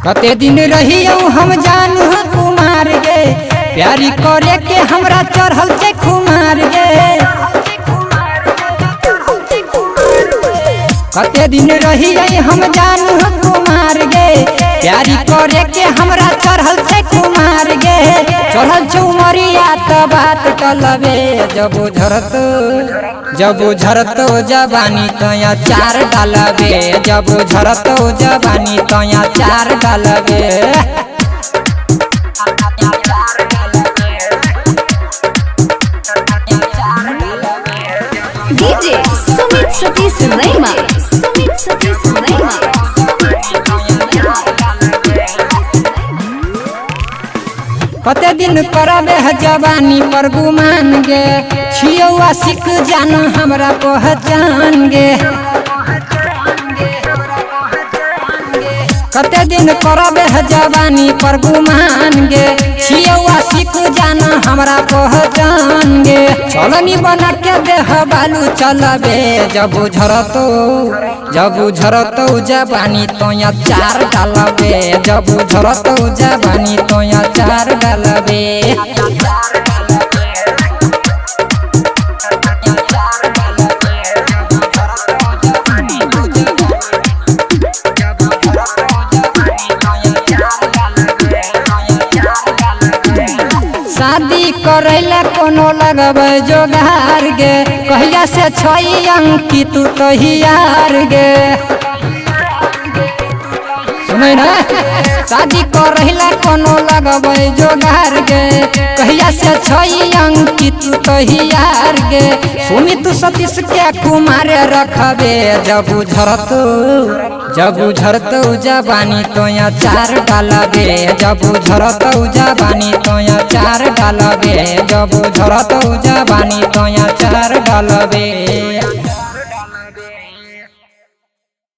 कते दिन रहियौ हम जानू कुमार गे, प्यारी करे के हमरा चढ़ल छै खुमार गे। कते दिन रहियै हम जानू कुमार गे, प्यारी करे के हमरा चढ़ल छै खुमार गे। चढ़ल छौ मरिया त बात टलबे, जब झरतो जवानी तया चार डालबे, जब झरतो जवानी तया चार डालबे। DJ Sumit Satish Raima. Sumit Satish Raima. कते दिन करबे है जवानी पर गुमान गे, छियौ आशिक जान हमरा पहचान गे। कते दिन करबे है जवानी पर गुमान गे, छियौ आशिक जान हमरा पहचान गे। चलनी बना के देह बालू चलबे, जब झरतो जवानी तोया चार डालबे, जब झरतो जवानी तोया चार डालबे। शादी करैला कोनो लगबै जोगार गे, कहिया से छै अंकित तू तहियार गे। सुनै ना, शादी करैला कोनो लगबै जोगार गे, कहिया से छै अंकित तू तहियार गे। सुमित सतीश के कुमार रखबे, जब झरतो जवानी तोया चार डालबे, जब झरतो जवानी तोया चार डालबे, जब झरतो जवानी तोया चार डालबे।